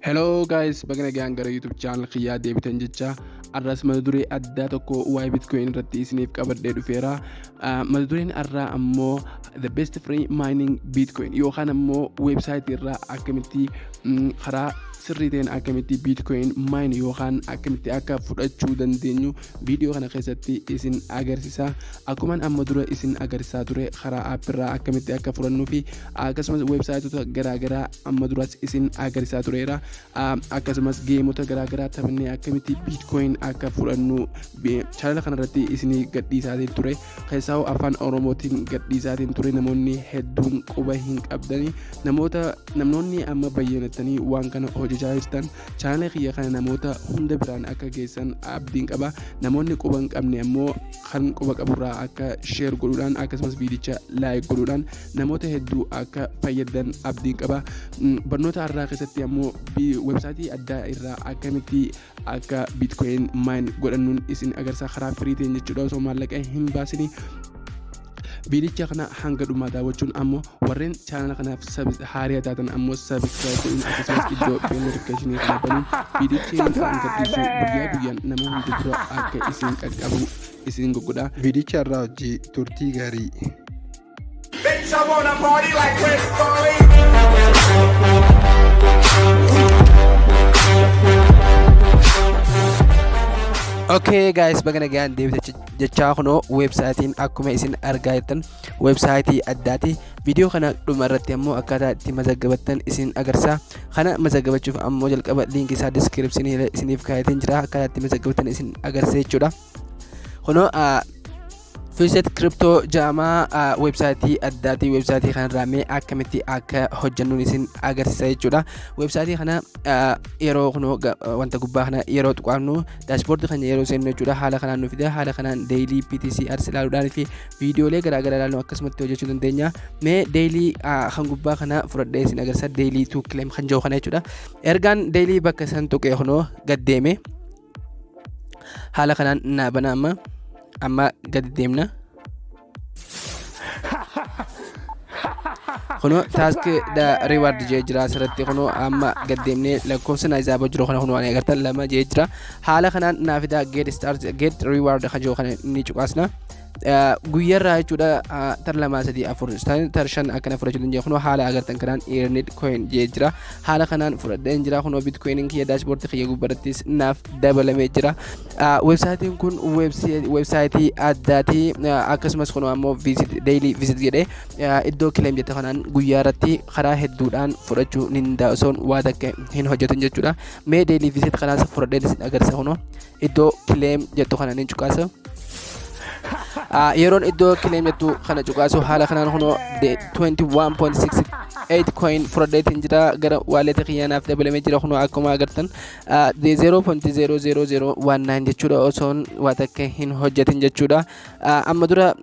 Hello guys, baga nagaan gara YouTube channel kiyyaa deebitan jecha arras mata duree addaa tokko waa'ee Bitcoin irratti isiniif qabadhee dhufeera. Mata dureen arraa ammoo the best free mining Bitcoin yookaan ammoo website irraa akkamitti karaa sirrii ta'een akkamitti Bitcoin mine yookaan akkamitti akka fudhachuu dandeenyu viidiyoo kana keessatti isin agarsiisa. Akkuman amma dura isin agarsiisaa ture karaa app irraa akkamitti akka fudhannuu fi akkasumas weebsaayitoota garaagaraa amma duras isin agarsiisaa tureera. Akkasumas geemota garaagaraa taphannee akkamitti Bitcoin akka fudhannu chaanala kanarratti isinii gadhiisaatiin ture. Keessaa afaan Oromootiin gadhiisaatiin ture, namoonni hedduun quba hin qabdani. Namoota namoonni amma bayyanattanii waan kana hojjechaa jirtan, chaanala kiyya kana namoota hunda biraan akka geessan abdiin qaba. Namoonni quba hin qabne ammoo kan quba qaburraa akka share godhuudhaan, akkasumas viidicha like godhuudhaan namoota hedduu akka fayyadan abdiin qaba. Barnoota har'aa keessatti ammoo websaayitii addaa irraa akkamitti akka Bitcoin mine godhannuun isin agarsiisa, karaa free ta'een jechuudha, osoo maallaqa hin baasini. Viidicha kana hanga dhumaa daawwachuun ammoo warreen chaanala kanaaf haaraa taatan ammoo subscribe godhuun, akkasumas iddoo bell notification kana banuun viidichi kan gadhiisu guyyaa guyyaan nama hunda dura akka isin qaqqabu isin goggodha. Viidicha irraa hojii turtii gaarii. Bitch, I wanna party like Chris Farley. Okay guys, baga nagaan deebite jechaa. Kunoo weebsaayitiin akkuma isin argaa jirtan weebsaayitii addaati. Viidiyoo kana dhuma irratti ammoo akkaataa itti mazaggabattan isin agarsiisa. Kana mazaggabachuuf ammoo jalqaba liinkii isaa diskiripshinii isiniif kaayateen jira, akkaataa itti mazaggabattan isin agarsiisa jechuudha. Kunoo Fiset Crypto jedhama, weebsaayitii addaati. Weebsaayitii kanarraa mee akkamitti akka hojjennuun isin agarsiisa jechuudha. Weebsaayitii kana yeroo kunoo wanta gubbaa kana yeroo tuqaannu, daashboordii keenya yeroo seennu jechuudha, haala kanaan nu fida. Haala kanaan daily PTC ads ilaaluudhaan fi viidiyoolee garaagaraa ilaaluun akkasumatti hojjechuu dandeenya. Mee daily kan gubbaa kana fudhadhee isin agarsiisa, daily to claim kan jiru kana jechuudha. Ergaan daily bakka san tuqee kunoo gad deeme, haala kanaan naa bana. Amma gadi deemna. Kunoo task reward jee jira asirratti. Kunoo amma gad deemnee lakkoofsa naa isaaba jiru kana kunoo ani agartan lama jee jira. Haala kanaan naa fidaa, get start, get reward kan jiru kana ni cuqaasna. Guyyaarraa jechuudha tar lamaa, sadii, afur, tar shan akkana fudhachuu dandeenya. Kunoo haala agartan kanaan earned coin jee jira. Haala kanaan fudhadheen jira. Kunoo bitcoiniin kiyya daashboordii kiyya gubbarattis naaf dabalamee jira. Weebsaayitiin kun weebsaayitii addaati. Akkasumas kunoo ammoo visit, daily visit jedhee iddoo claim jette kanaan guyyaa irratti karaa hedduudhaan fudhachuu ni danda'a osoon waa takka hin hojjetin jechuudha. Mee daily visit kanaas fudhadheen isin agarsiisa. Kunoo iddoo claim jettu kana ni cuqaasa. Yeroon iddoo claim jettu kana cuqaasu haala kanaan kunoo 21.68 coin fudhadheetiin jira, gara wallet kiyyaanaaf dabalamee jira. Kunoo akkuma agartan 0.00019 jechuudha, osoon waa takka hin hojjetin jechuudha. Amma dura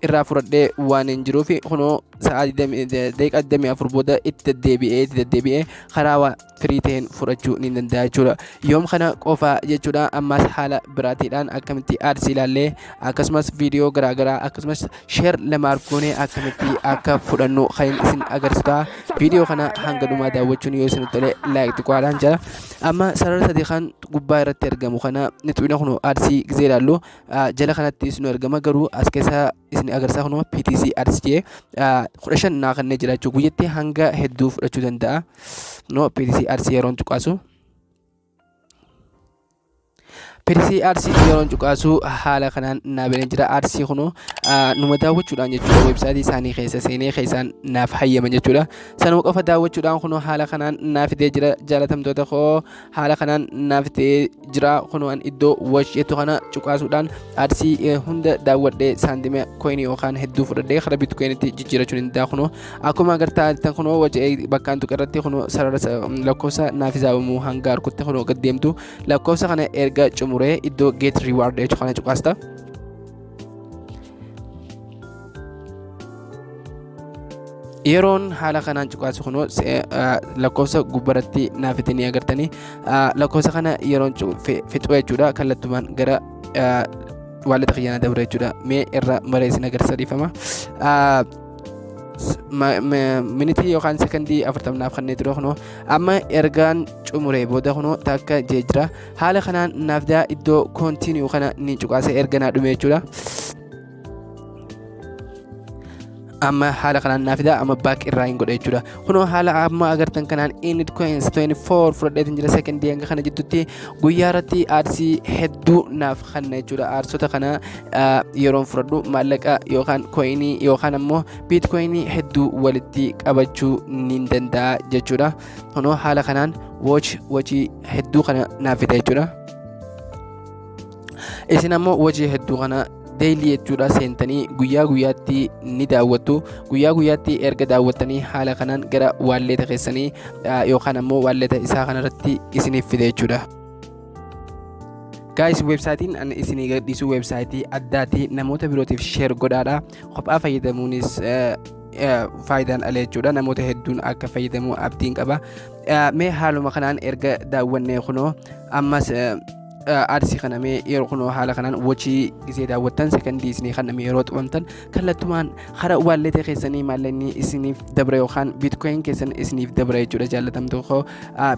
irraa fudhadhee waan hin jiruuf kunoo sa'a daqiiqaa 24 booda itti deddeebi'ee karaa waa free ta'een fudhachuu ni danda'a jechuudha. Yoom kana qofa jechuudha, ammas haala biraatiidhaan akkamitti ads ilaallee, akkasumas viidiyoo garaagaraa, akkasumas share lama argoonee akkamitti akka fudhannu kan isin agarsiisa. Viidiyoo kana hanga dhumaa daawwachuun yoo isin tole like xiqqaadhaan jira. Amma sarara sadii kan gubbaa irratti argamu kana ni tuqna. Kunoo ads gizee ilaallu jala kanatti isin argama, garuu as keessa isin agarsiisa. Kunoo PTC ads jee 15 naa kannee jira jechuudha. Guyyatti hanga hedduu fudhachuu danda'a. No PTC ads yeroon cuqaasu. PTC ads yeroon cuqaasu haala kanaan naa banee jira. Ads kunoo numa daawwachuudhaan jechuudha, weebsaayitii isaanii keessa seenee keessaan naaf hayyaman jechuudha. Sanuma qofa daawwachuudhaan kunoo haala kanaan naaf fidee jira. Jaalatamtoota koo, haala kanaan naaf fidee jira. Kunoo an iddoo watch jettu kana cuqaasuudhaan ads hunda daawwadhee saantima coinii yookaan hedduu fudhadhee karaa bitcoinitti jijjiirachuu ni danda'a. Kunoo akkuma agartaa jirtan kunoo watch bakkaan tuqe irratti kunoo sarara lakkoofsa naaf hisaabamuu hanga harkutti kunoo gad deemtu. Lakkoofsa kana erga xumuree iddoo get reward jechuu kana cuqaasta. Yeroon haala kanaan cuqaasu kunoo lakkoofsa gubbaratti naaf fidanii agartanii, lakkoofsa kana yeroon fixu jechuudha, kallattumaan gara wallet kiyyaana dabra jechuudha. Mee irra maree isin agarsiisa, dhiifama. Minitii yookaan sekondii 40 naaf kennee ture. Kunoo amma ergaan xumuree booda kunoo takka jee jira. Haala kanaan naaf daa iddoo continue kana ni cuqaasa erga naa dhume jechuudha. Amma haala kanaan naaf fidaa, amma back irraa hin godhe jechuudha. Kunoo haala amma agartan kanaan earned coins 24 fudhadheetin jira. Sekondii hanga kana jidduutti guyyaa irratti ads hedduu naaf kanna jechuudha. Adsota kana yeroon fudhadhu maallaqa yookaan coinii yookaan ammoo bitcoinii hedduu walitti qabachuu ni danda'a jechuudha. Kunoo haala kanaan watch watchii hedduu kana naaf fida jechuudha. Isin ammoo watchii hedduu kana daily jechuudha seentanii guyyaa guyyaatti ni daawwattu. Guyyaa guyyaatti erga daawwattanii haala kanaan gara walleta keessanii yookaan ammoo walleta isaa kanarratti isiniif fide jechuudha. Guys, websiteiin ani isinii gadhiisu websiteii addaati. Namoota birootiif share godhaadha. Kophaa fayyadamuunis faayidaan ala jechuudha. Namoota hedduun akka fayyadamu abdiin qaba. Mee haaluma kanaan erga daawwannee kunoo ammas ads kana mee yeroo kunoo haala kanaan watchii gisee daawwattan sekondii isinii kanname yeroo xumamtan kallattumaan karaa walleta keessanii maallaqni isiniif dabra yookaan bitcoin keessan isiniif dabra jechuudha. Jaallatamtu koo,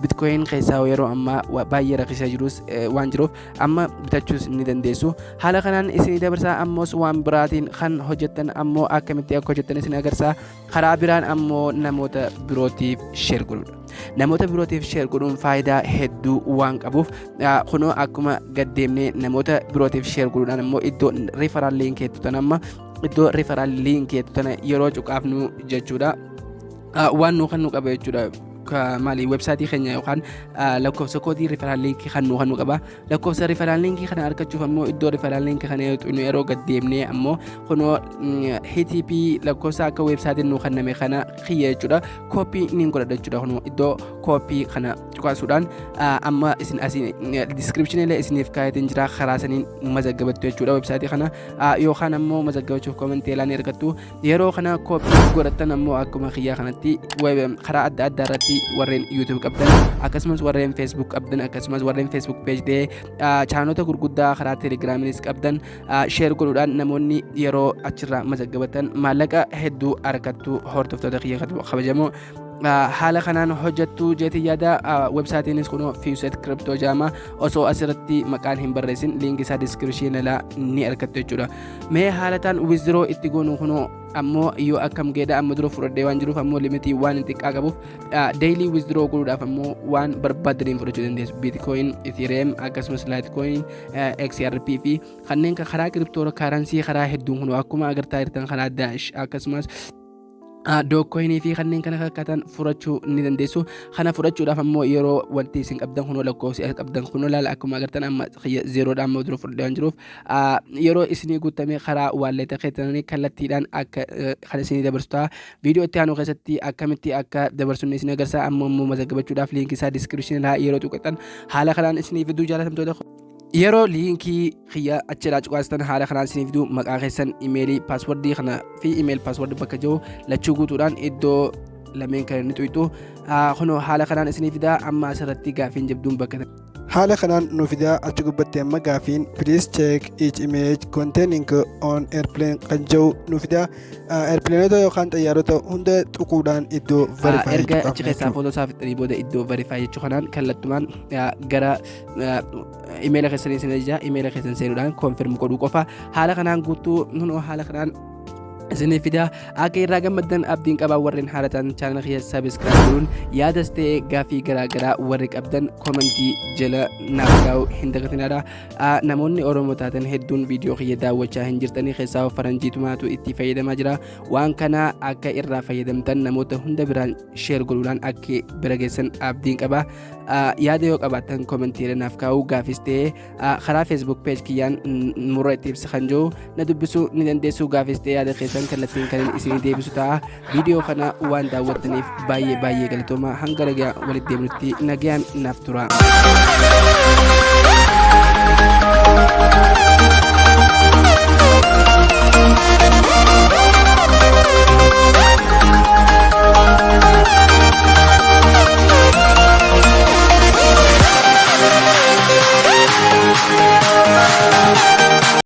bitcoin keessaa yeroo ammaa baay'ee rakkisaa jirus waan jiruuf amma bitachuus ni dandeessu. Haala kanaan isinii dabarsaa. Ammoos waan biraatiin kan hojjettan ammoo akkamitti akka hojjettan isin agarsiisa. Karaa biraan ammoo namoota birootiif share godhuudha. Namoota birootiif share godhuun faayidaa hedduu waan qabuuf kunoo akkuma gaddeemnee namoota birootiif share godhuudhaan immoo iddoo referral linkeettu tan amma iddoo referral linkeettu tana yeroo cuqaafnu jechuudha. Waan nu kan nu qaba jechuudha. Maali, websiteii keenya yookaan lakkoofsa koodii referral linkii kan nu kan nu qaba. Lakkoofsa referral linkii kana argachuuf ammoo iddoo referral linkii kana yeroo gaddeemnee ammoo kunoo HTTP lakkoofsa akka websiteiin nu kenname kana kiyya jechuudha, copy ni godhadha jechuudha. Kunoo iddoo copy kana cuqaasuudhaan amma isin asii descriptionii illee isiniif kaayatiin jira. Karaa saniin mazaggabattu jechuudha websiteii kana yookaan ammoo mazaggabachuuf commentii ilaa ni argattu. Yeroo kana copy godhattan ammoo akkuma kiyyaa kanatti karaa adda addaa irratti warreen YouTube qabdan, akkasumas warreen Facebook qabdan, akkasumas warreen Facebook page, channelota gurguddaa karaa Telegramiinis qabdan share godhuudhaan namoonni yeroo achirraa mazaggabatan maallaqa hedduu argattu. Hordoftoota kiyya kabajamoo, haala kanaan hojjettu jeetii yaada. Websiteiinis kunoo Faucet Crypto jaama. Osoo asirratti maqaan hin barreessin linkii isaa descriptionii jalaa ni argattu jechuudha. Mee haalataan withdraw itti goonu kunoo ammoo yoo akkam geedha, amma dura fudhadhee waan jiruuf ammoo limitii waan xiqqaa qabuuf daily withdraw godhuudhaaf ammoo waan barbaadaniin fudhachuu dandeessu. Bitcoin, Ethereum, akkasumas Litecoin, XRP fi kanneen karaa crypto currency karaa hedduun kunoo akkuma agartaa jirtan karaa Dash, akkasumas Dogecoinii fi kanneen kana fakkaatan furachuu ni dandeessu. Kana fudhachuudhaaf ammoo yeroo wanti isin qabdan kunoo lakkoofsi qabdan kunoo laala, akkuma agartan amma zerodha. Amma dura fudhadhee waan jiruuf yeroo isinii guutame karaa walleta keessanii kallattiidhaan akka kan isinii dabarsu ta'a. Viidiyoo itti aanu keessatti akkamitti akka dabarsu isin agarsiisa. Amma immoo mazaggabachuudhaaf linkii isaa descriptionii yeroo tuqatan haala kanaan isinii fiduu. Jaalatamtoota, yeroo linkii kiyya achirraa cuqaastan haala kanaan isinii fiduu. Maqaa keessan, emailii, passwordii kana fi email passwordii bakka jiru lachuu guutuudhaan iddoo lameen kan inni tuqxu kunoo haala kanaan isinii fidaa. Amma asirratti gaafiin jabduun bakka Haala kanaan nu fidaa. Achi gubbatti amma gaafiin "Please check each image containing on airplane" kan jedhu nu fidaa. Airplaneota yookaan xayyaarota hunda tuquudhaan iddoo verify Erga achi keessaa footoo isaa fixanii booda iddoo verify jechuu kanaan kallattumaan gara emaila keessanii isin ajaja. Emaila keessan seenuudhaan confirm godhuu qofa. Haala kanaan guutuu kunoo haala kanaan isinii fidaa. Akka irraa gammaddan abdiin qabaa. Warreen haala ta'an channela kiyya subscribe godhuun yaadas ta'e gaafii garaa garaa warri qabdan commentii jala naaf kaa'uu hin dagatinaadha. Namoonni Oromoo taatan hedduun viidiyoo kiyya daawwachaa hin jirtanii, keessaa faranjiitumaatu itti fayyadamaa jira. Waan kana akka irraa fayyadamtan namoota hunda biraan share godhuudhaan akka bira geessan abdiin qaba. Yaada yoo qabaattan commentii naaf kaa'uu, gaafis ta'e karaa Facebook page kiyyaan murra itti ibsa kan jiru na dubbisuu ni dandeessu. Gaafis ta'e yaada keessan kallattiin kan isinii deebisu ta'a. Viidiyoo kana waan daawwattaniif baay'ee baay'ee galatooma. Hanga nagaa walitti deemnutti nagayaan naaf tura.